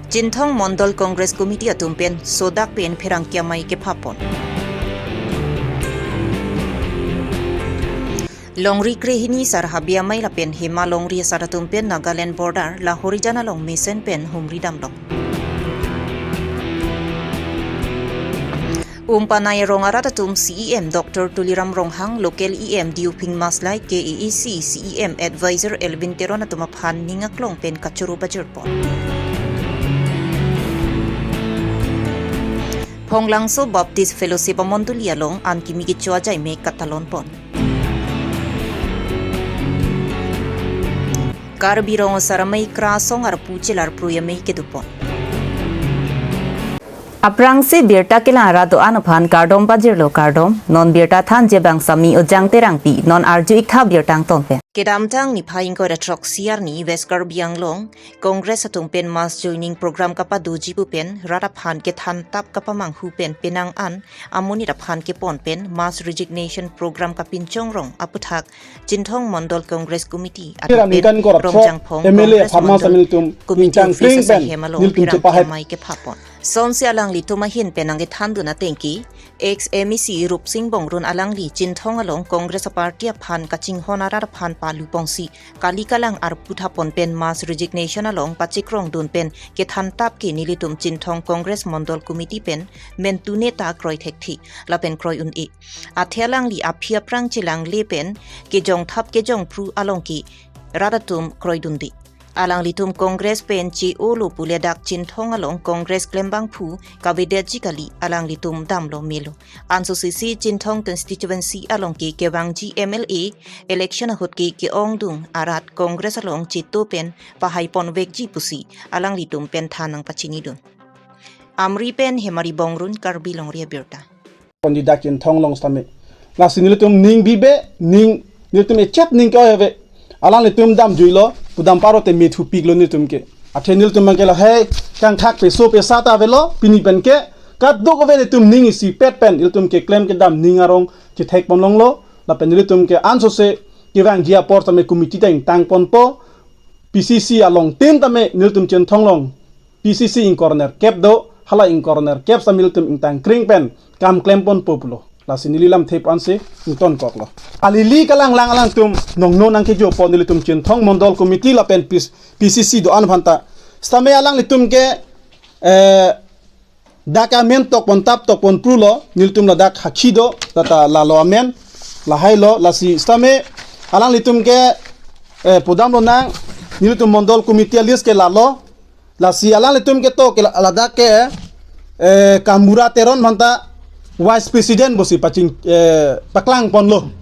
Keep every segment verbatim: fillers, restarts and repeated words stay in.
Chinthong Mondol Congress Committee atum pen sodak pen pherangke amei kephapon. Longri krehini asar Habe Amei lapen Hema Longri asar atum pen Nagaland border Lahorijan along mesen pen humri damlong. Umpanai rong arat atum C E M Doctor Tuliram Ronghang, local E M Diuphing Maslai, K A A C C E M advisor Elwin Teron atum aphan ning aklong pen kachoro bajirpon. Phonglangso Baptist Fellowship amondoli along an kimi kecho ajai me katalonpon. Karbi Rong Asar Amei Kra Asong arpu chelar prui amei kedopon. Aphrangsi birta kelang arat do-an aphan kardom pajirlo, kardom. Non birta thanji abang Sami Ojang Terangpi, non arju-ik tha birta angton pen. Kedamtang niphai ingkoi ra throksi arni West Karbi Anglong Congress atum pen mass joining program kapadoji pu pen rat aphan kethan tap kapamanghu pen penang an amonit aphan kepon pen mass resignation program kapinchong rong aputhak Chinthong Mondol Congress Committee Kiram atum pen ningkan kor Rongjangphong M L A Congress Pharma Mondol Samil tum Committee ingtang office kring pen asai hem along niltum pherangke chepahet amei kephapon. Sonsi alanglitum ahin pen nangkethandun atengke, ex M A C Rupsing Bongrun alangli Chinthong along Congress aparty aphan kachinghon arat aphan palu pongsi kali kalang arpu thapon pen mass resignation along pachikrongdun pen kethan tap ke nelitum Chinthong Congress Mondol Committee pen mentu neta kroi thekthe lapen kroi un-e. Athe alangli aphi aphrang chelangle pen kejong thap kejong phru along ke rat atum kroidunde. Alanglitum Congress pen che-olo pule dak Chinthong along Congress klembangphu kavedetji kali, alanglitum damlo melo. Ansosisi Chinthong constituency along ke kevangji M L A election ahut ke ke-ongdung arat Congress along cheto pen pahaiponvekji pusi alanglitum pen than nangpachinidun. Amri pen Hemari Bongrun, Karbi Longri Abirta. Pon di dak Chinthong along sitame. Lasi nelitum ning bibe, ning, nelitum echet ning ke-oi ave. Alanglitum damjuilo, pudam paro te methupiklo nelitum ke. Athe nelitum abang ke lahai kangthak peso pesa ta avelo, pini pen ke, kadokave nelitum ning isipet pen, nelitum keklem kedam ning arong chethekpon longlo, lapen nelitum ke ansose kevangji apor sitame committee ta ingtangponpo, P C C along tin tame nelitum Chinthong along P C C ingkoi ra nerkep do, hala ingkoi ra nerkep sitame nelitum ingtang kring pen kam klemponpo pulo. Lasi neli lamthe pu ansi ingtonkoklo. Alili kalanglang alangtum nongno nangkejopon nelitum Chinthong Mondol Committee lapen P C C do-an aphanta. Sitame alanglitum ke, eh, dak amen tokpon tap tokpon phrulo, nelitum ladak hakhi do, lata lalo amen, lahailo, lasi sitame alanglitum ke, eh, pudam lonang, nelitum Mondol Committee a-list ke lalo, lasi alanglitum keto ke la-, ladak ke, eh, Kambura Teron aphanta Vice President pusi paching, eh, paklangponlo.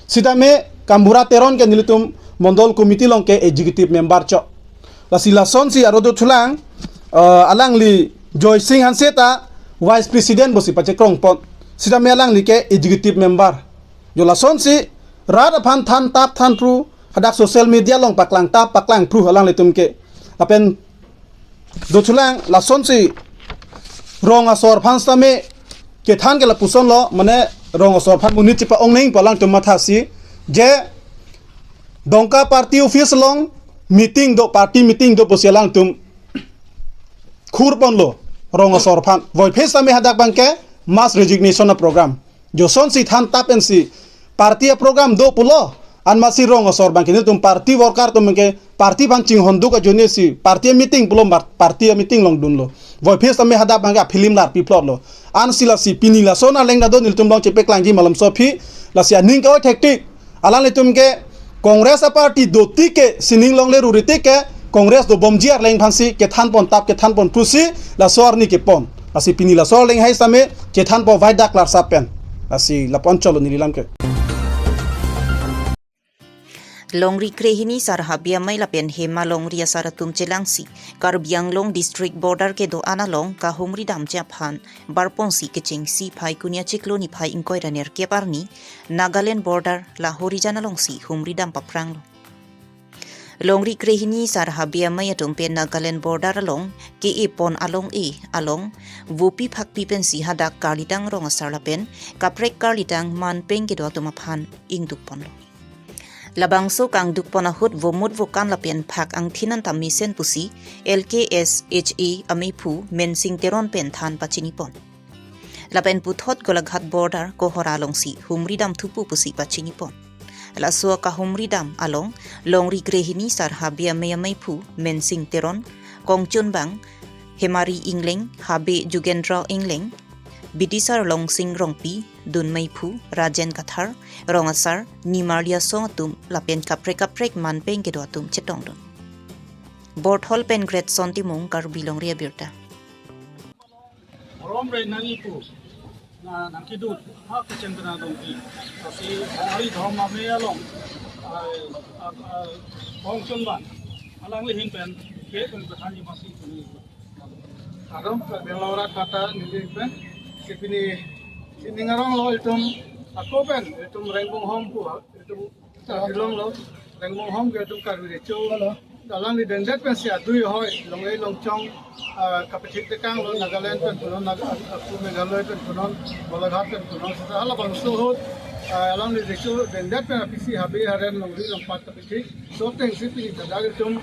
Sitame Kambura Teron ke nelitum Mondol Committee along ke Executive Member chot. Lasi lasonsi aro dothulang, eh, alangli Joysing Hanse ta Vice President pusi pachikrongpon. Sitame alangli ke Executive Member. Jo lasonsi rat aphan than tap than phru, hadak social media along paklang tap paklang phru alanglitum ke. Lapen dothulang lasonsi rong asor aphan sitame kethan ke lapusonlo, mane rong asor aphan monit chepa-ong nangpo alangtum mathasi, je Dongka party office along meeting do, party meeting do pusi alangtum khurponlo rong asor aphan. Voiphit sitame hadak abang ke mass resignation a-program. Josonsi than tap pensi party a-program do pulo. Anmatsi rong asor abang ke nelitum party worker atum abang ke party aphan chinghonduk ajoinesi party meeting pulo mar-, party meeting along dunlo. Voiphit sitame hadak abang ke a-film larpi plotlo. Ansi lasi pini lason arleng ta do nelitum along chepaklangji malomso aphi, lasi aning ke-oi thektik. Alanglitum ke Congress a-party dotik ke sining longle ruritik ke Congress dobomji arleng aphansi kethanpon tap kethanpon phrusi laso arni kepon. Lasi pini laso arleng hai sitame chethanpo vai dak larsap pen. Lasi lapu-an chotlo neli lam ke. Longri krehini asar Habe Amei lapen Hema Longri asar atum chelangsi Karbi Anglong district border kedo-an along kahumri damji aphan barponsi kechengsi Phaikuni achiklo niphai ingkoi ra nerkep arni Nagaland border Lahorijan alongsi humri dam paphranglo. Longri krehini asar Habe Amei atum pen Nagaland border along ke-epon along-e along vopi phakpi pensi hadak Karlitang rong asar lapen kaprek Karlitang manpeng kedo atum aphan ingdukponlo. Labangso kangduk pon ahut vomut vokan lapen phak angthin anta mesen pusi L K S H A ameiphu Mensing Teron pen than pachini pon. Lapen puthot Golaghat border Kohora alongsi humri dam thupo pusi pachini pon. Laso kahumri dam along longri grehini sar habe amei ameiphu Mensing Teron, kongchunbang Hemari Ingleng, habe Jugendra Ingleng, bidisar Longsing Rongpi, dunmeiphu Rajen Kathar, rong asar Nimarli Asong atum lapen kaprek kaprek manpeng kedo atum chetongdun. Borthol pen Great Son Timung, Karbi Longri Abirta. Rom re nang ipu na nang kidut ha kichen kena dongki. Kasi hari dhorma me along ai ai ai kongchunbang alangli ahin pen ke pen berhan di masih ini. Arom Bangalore kata nili pen sipini sining arong lo itum ako pen itum Rengbong Home pu itum Karbi Anglong lo, Rengbong Home ke itum Karbi Recho. Alangli dengdet pensi adui ahoi, long-ei longchong, ah, kapethik tekang lo, Nagaland pen punon, Nag-, ah, Meghalaya pen punon, Golaghat pen punon, seta halabangso ahut, ah, alangli Recho dengdet pen apisi habe haren longri longpat kapethik. So atengsi pini ladak itum,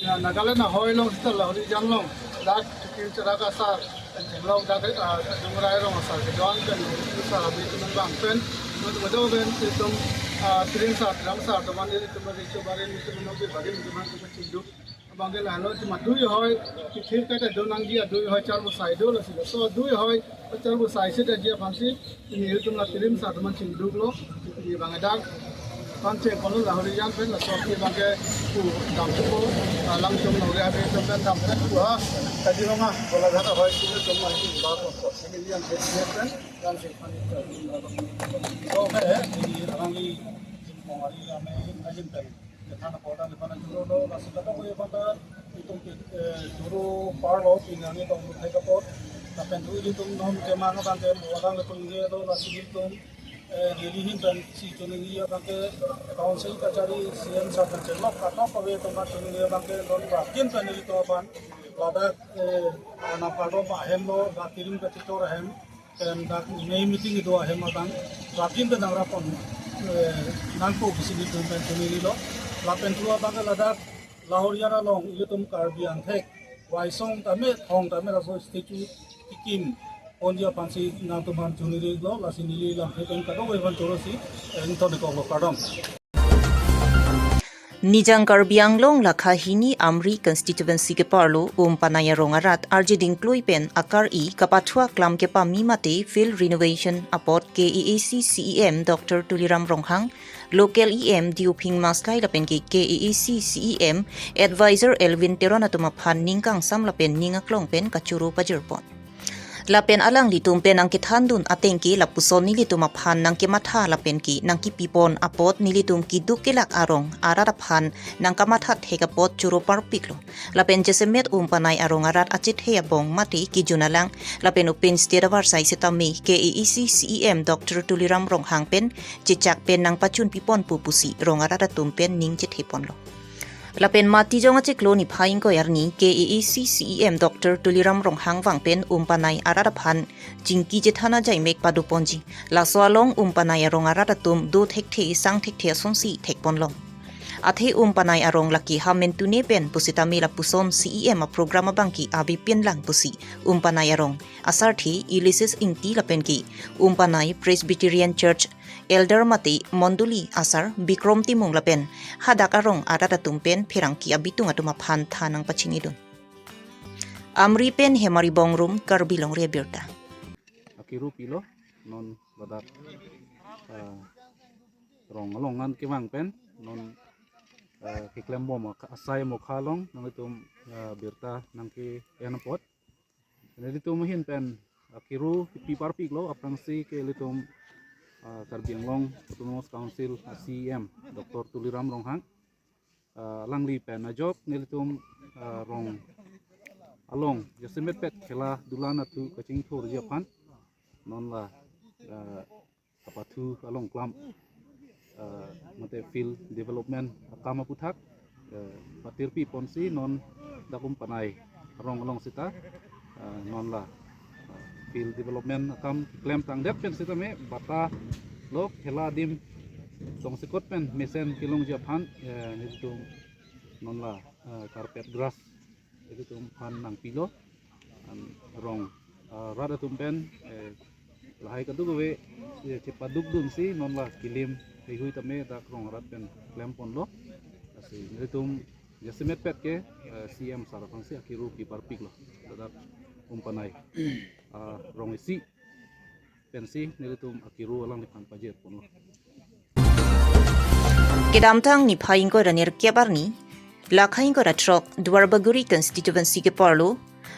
ah, Nagaland ahoi along seta Lahorijan along, dak Chukim Charak asar, Pen theklong dak, ah, Dungrai rong asar kedo-an pen, asar abi teman bang pen, teman teman pen, itum, ah, Tirim sar, Tiram sar, teman ini teman Recho barin, teman Nongpi barin, teman teman Chingduk. Abang ke lalo teman adui ahoi, kithir kata do nangji adui ahoi char bo sai do lasi. So adui ahoi, char bo sai seta ji aphansi, pini itum la Tirim sar teman Chingduk lo, pini bang dak. Pan cheng kono Lahorijan pen laso pini bang ke pu dam ko, ah, Langchong Nongri abi itum pen dam pen pu ha. Kajirong ah, Golaghat ahoi sini itum lagi ba ko, ko sini yang ke sini pen, dan si pan itu. So, eh, ini alangli, Chingkong ari ame, ajin pen. Kethan apot an ipan an choro do, lasi kata ko ipan ta, itum ke, eh, choro parlo, pinani tong thek apot. Lapen tu itum non kemang abang ke, modang le pun nge do, lasi itum, eh, rally ahin pensi choningri abang ke, council kachari C M sir pen chenglok katok kave itum pen choningri abang ke, non rakin pen itum apan, ladak, eh, anam kardom ahem lo, dak Tirim kachitor ahem, pen dak mei meeting itum ahem abang, rakin pen nangrapon, eh, nangpo pusi itum pen choningri lo. Lapen tu abang ke ladak Lahorijan along ilitum Karbi angthek, Waisong tame, Thong tame laso statue kikim ponji aphansi nangtum aphan choningri lo, lasi neli lamthe pen kadokave aphan chorosi, eh, ingthon ikok lo, kardom. Nijang Karbi Anglong lakha hini Amri constituency keparlo Umpanai arong arat arje dingklui pen akar-i kapathu aklam kepame mate field renovation apot K A A C C E M Doctor Tuliram Ronghang, local E M Diophing Maslai lapen ke K A A C C E M advisor Elwin Teron atum aphan ning kangsam lapen ning aklong pen kachoro pajirpon. Lapen alanglitum pen nangkethandun ateng ke lapuson nelitum aphan nangkematha lapen ke nangkipipon apot nelitum keduk kelak arong arat aphan nangkamatha thek apot choro parpiklo. Lapen jasemet Umpanai arong arat achethe abong mate kejun alang lapen open state avarsai setame K A A C C E M Doctor Tuliram Ronghang pen chechak pen nangpachun piponpo pusi rong arat atum pen ning chetheponlo. Lapen Matijong achiklo niphai ingkoi arni K A A C C E M Doctor Tuliram Ronghang vang pen Umpanai arat aphan chingki chethan ajaimek padoponji. Laso along Umpanai arong arat atum do thekthe sang thekthe asonsi thekponlong. Athe Umpanai arong lake ha mentune pen pusitame lapuson C E M aprogram abang ke ave pinlang pusi Umpanai arong asarthe Ulysses Ingti lapen ke Umpanai Presbyterian Church Elder mate Mondoli asar Bikrom Timung lapen hadak arong arat atum pen pherangke abitung atum aphan than nangpachinidun. Amri pen Hemari Bongrung, Karbi Longri Abirta. Akiru pilo non ladak, ah, rong along an kevang pen non, ah, keklembom asai mokha along nanglitum, ah, birta nangke-en apot. Nelitum ahin pen akiru pi parpiklo aphrangsi ke ilitum, ah, Karbi Anglong Autonomous Council, ah, C E M Doctor Tuliram Ronghang, ah, alangli pen ajok nelitum, ah, rong along jasemet pet khela dula nathu kachingthurji aphan non la, ah, kapathu along klam, eh, mate field development akam aputhak, eh, patirpi ponsi non dak Umpanai arong along seta, eh, non la, eh, field development akam klemtangdet pen setame bata lo khela adim tongsekot pen mesen kelongji aphan, eh, nelitum non la, eh, carpet grass ilitum aphan nangpilo. An rong, eh, rat atum pen, eh, lahai kadokave, eh, chepadukdunsi non la kilim heihui tame dak rong rat pen klemponlo. Lasi nelitum jasemetpet ke, eh, C M sir aphansi akiru piparpiklo. Ladak Umpanai, ah, rong isi pensi nelitum akiru alangliphan pajirponlo. Kedamtang niphai ingkoi ra nerkep arni, lakha ingkoi ra throk Duarbagori constituency keparlo,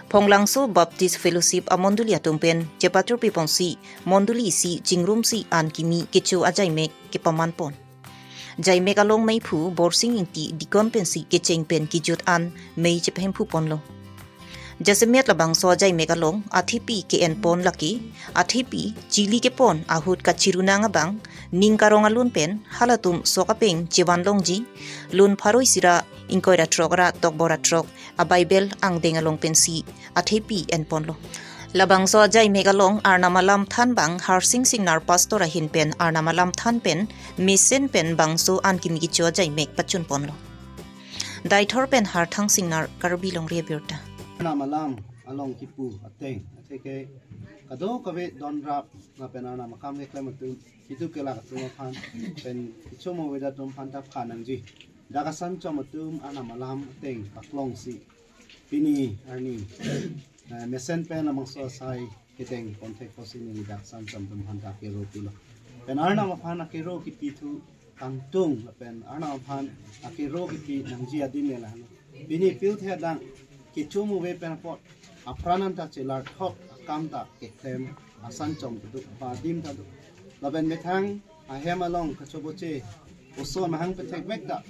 Phonglangso Baptist Fellowship amondoli atum pen chepatur piponsi mondoli isi chingrumsi an kimi kecho ajaimek kepamanpon. Jaimek along meiphu Borsing Ingti Deacon pensi kecheng pen kijut an mei chephemphuponlo. Jasemet labangso ajaimek along athepi ke-enpon lake, athepi chili kepon ahut kachirunang abang, ning karong alun pen halatum sok apeng chevan longji, lun pharo isi ra ingkoi ra throk ra tokbor ra throk a-Bible angdeng along pensi athepi enponlo. Labangso ajaimek along Arnam alam than bang Harsing Singnar pastor ahin pen Arnam alam than pen mesen pen bangso an kimi kecho ajaimek pachunponlo. Deithor pen Harthang Singnar, Karbi Longri Abirta. Arnam alam along kipu ateng, atheke kadokave donrap lapen Arnam akam keklem atum, kitu kelak atum aphan pen kichomo avedet atum aphan ta pha nangji. Dak asan chom atum Arnam alam ateng paklongsi pini arni, eh, mesen pen labangso asai kedeng ponthek pusi neli dak asan chom atum aphan ta kero pulo. Pen Arnam aphan akero kipi thu kangtung lapen Arnam aphan akero kipi nangji adim le lahelo. Pini pirthe adang kechomo ave pen apot apran an ta chelarthok, akam ta keklem asan chom ta do, adim ta do. Lapen methang ahem along kachoboche oso mahang pethek mek ta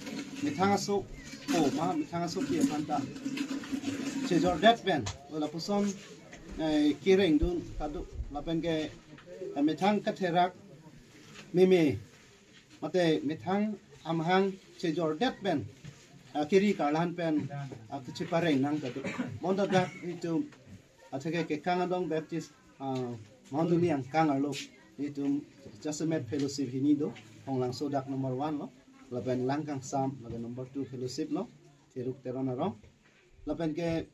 methang aso po ma methang aso pi aphan ta chejordet pen o lapuson, eh, kerengdun ta do. Lapen ke, eh, methang katherak meme mate methang amahang chejordet pen, ah, keri karlan pen, ah, kachepareng nang ta do. Bonta dak itum atheke Kekang Adong Baptist, ah, mondoli angkang arlo itum jasemet fellowship hini do, Phonglangso dak number one lo, lapen Langkangsam lapen number two fellowship lo, Teruk Teron arong. Lapen ke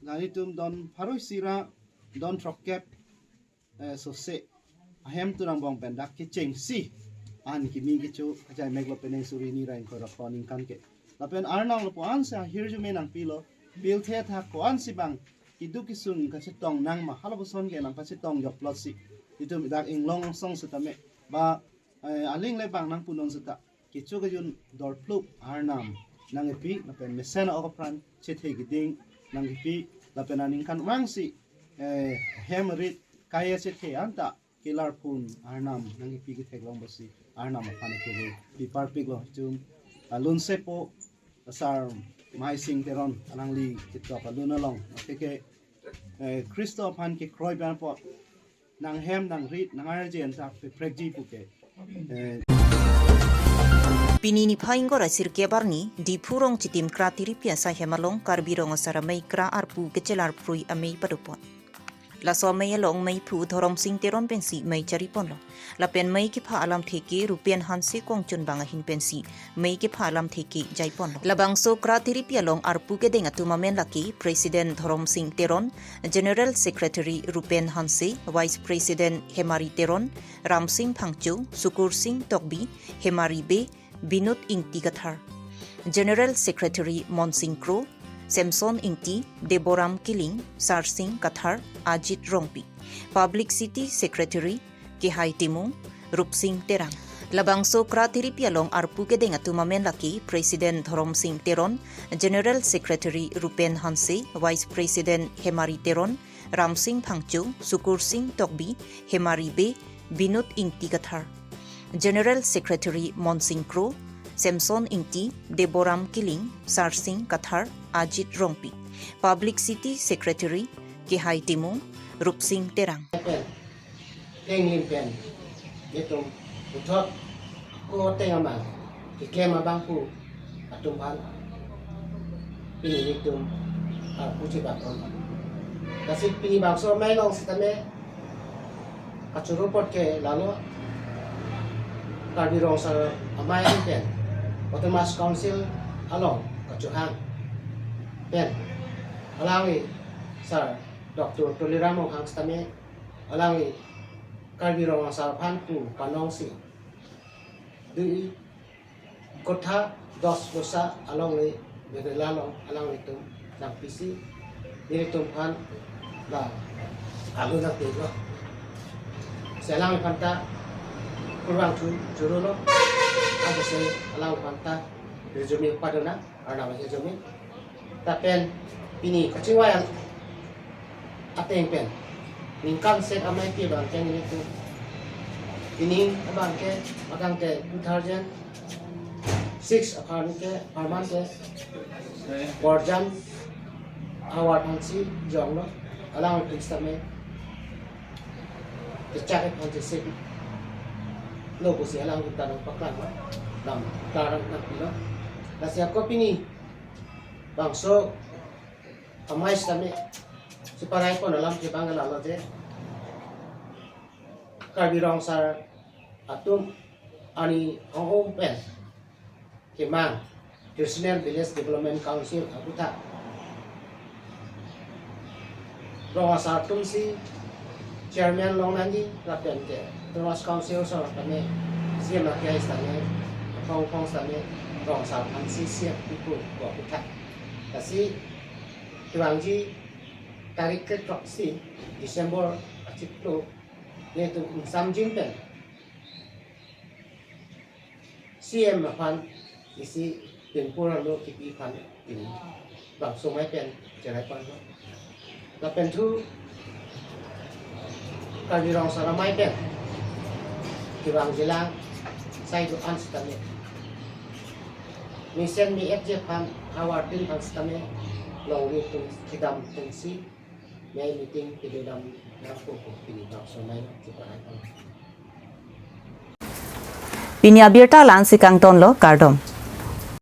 nelitum don pharo isi ra don throkkep, eh, sose ahem turang bong pen dak kechengsi an kimi kecho ajaimek lo, penang suri hini ra ingkoi ra phongo ningkan ke. Lapen Arnam lapu-an si ahirjume nangpilo, pirthe athak ko-an si bang kiduk kisung kachetong nang ma, halapuson ke nangpachetong jokplotsi itum dak inglong angsong setame ba, eh, aling le bang nangpunon seta kecho kejun dorplup Arnam nangkipi, lapen mesen a-ok apran chethe keding nangkipi, lapen aningkanvang si, eh, hem rit kaya chethe anta kelarpon Arnam nangkipi ketheklong pusi Arnam aphan akero piparpiklo. Itum alun sepo Sar Maising Teron alangli ketok alun along, atheke, eh, Khristo aphan kekroi pen apot nanghem nangrit nangarje anta peprekji puke, eh, Pini niphai ingkoi ra sirkep arni, Diphu rong Chitim Kra Tiripi asai hem along Karbi Rong Asar Amei Kra Arpu kechelar phrui amei padopon. Laso amei along meiphu Dhoromsing Teron pensi mei chariponlo. Lapen mei kepha alamthe ke Rupen Hanse kongchunbang ahin pensi mei kepha alamthe ke jaiponlo. Labangso Kra Tiripi along arpu kedeng atum amen lake President Dhoromsing Teron, General Secretary Rupen Hanse, Vice President Hemari Teron, Ramsing Phangcho, Sukursing Tokbi, Hemari Bey, Binod Ingti Kathar, General Secretary Monsing Kro, Samson Ingti, Deboram Killing, Sarsing Kathar, Ajit Rongpi, Publicity Secretary Kehai Timung, Rupsing Terang. Labangso Kra Tiripi along arpu kedeng atum amen lake President Dhoromsing Teron, General Secretary Rupen Hanse, Vice President Hemari Teron, Ramsing Phangcho, Sukursing Tokbi, Hemari Bey, Binod Ingti Kathar, General Secretary Monsing Kro, Samson Ingti, Deboram Killing, Sarsing Kathar, Ajit Rongpi, Publicity Secretary Kehai Timung, Rupsing Terang. Pen, tenglim pen, netum puthot ko teng amang keklem abang pu atum aphan pini netum arpu chebakon. Lasi pini bangso amei along sitame kachoro apot ke lalo Karbi Rong Asar Amei pen Autonomous Council along kachohang pen alangli Sir Doctor Tuliram Ronghang sitame alangli Karbi Rong Asar aphan pu panongsi dui kotha dos bosa alongle Megrela along alanglitum nangpisi nelitum aphan la alu nangpilo. Si alangliphan ta kurvang chu churolo. Ajo si alangliphan ta resume padona, Arnam ajomi. Lapen pini kachingvai ateng pen ningkan set amei pi abang ke nelitum, pini abang ke, abang ke two thousand six aphan ke, apharman ke Borjan havar aphansi jonglo, alanglitum sitame kechak aphan chesik lo pusi alanglitum ta nangpaklanglo, lam klarang nangpilo. Lasi ako pini bangso amei sitame siparai pon alam kebang lalo je Karbi Rong Asar atum arni ong-ong pen kemang Traditional Village Development Council aputhak Rong Asar atumsi chairman longnangji lapen ke Autonomous Council asor tame C M akai sitame, phong phong sitame Rong Asar aphansi C M pipo ko aputhak. Lasi kevangji tarik kethroksi December achiklo nelitum ingsamjin pen C M aphan isi pinpur alo kipi aphan pini bangso amei pen cherai ponlo. Lapen thu Karbi Rong Asar Amei pen kevangjilang sai do-an sitame mesen me-etji aphan havar tin aphan sitame longle atum kedam atumsi mei meeting kedodam nangpo pu pini bangso amei cheparai pon. Pini abirta la-ansi kangtonlo, kardom.